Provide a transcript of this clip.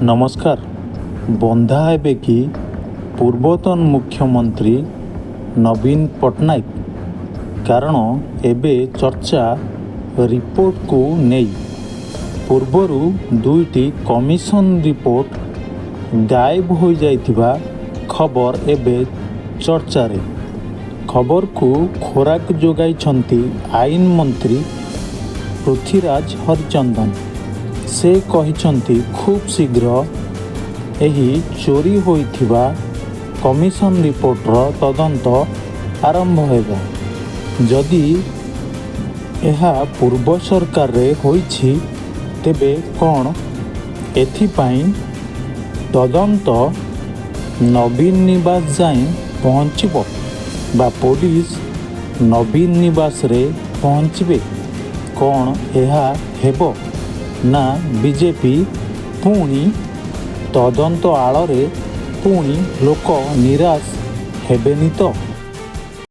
ନମସ୍କାର। ବନ୍ଧା ହେବେ କି ପୂର୍ବତନ ମୁଖ୍ୟମନ୍ତ୍ରୀ ନବୀନ ପଟ୍ଟନାୟକ? କାରଣ ଏବେ ଚର୍ଚ୍ଚା ରିପୋର୍ଟକୁ ନେଇ। ପୂର୍ବରୁ ଦୁଇଟି କମିଶନ ରିପୋର୍ଟ ଗାଏବ ହୋଇଯାଇଥିବା ଖବର ଏବେ ଚର୍ଚ୍ଚାରେ। ଖବରକୁ ଖୋରାକ ଯୋଗାଇଛନ୍ତି ଆଇନ ମନ୍ତ୍ରୀ ପୃଥ୍ୱୀରାଜ ହରିଚନ୍ଦନ। ସେ କହିଛନ୍ତି, ଖୁବ୍ ଶୀଘ୍ର ଏହି ଚୋରି ହୋଇଥିବା କମିଶନ ରିପୋର୍ଟର ତଦନ୍ତ ଆରମ୍ଭ ହେବ। ଯଦି ଏହା ପୂର୍ବ ସରକାରରେ ହୋଇଛି, ତେବେ କ'ଣ ଏଥିପାଇଁ ତଦନ୍ତ ନବୀନ ନିବାସ ଯାଏଁ ପହଞ୍ଚିବ ବା ପୋଲିସ ନବୀନ ନିବାସରେ ପହଞ୍ଚିବେ? କ'ଣ ଏହା ହେବ ନା ବିଜେପି ପୁଣି ତଦନ୍ତ ଆଳରେ ପୁଣି ଲୋକ ନିରାଶ ହେବେନି ତ?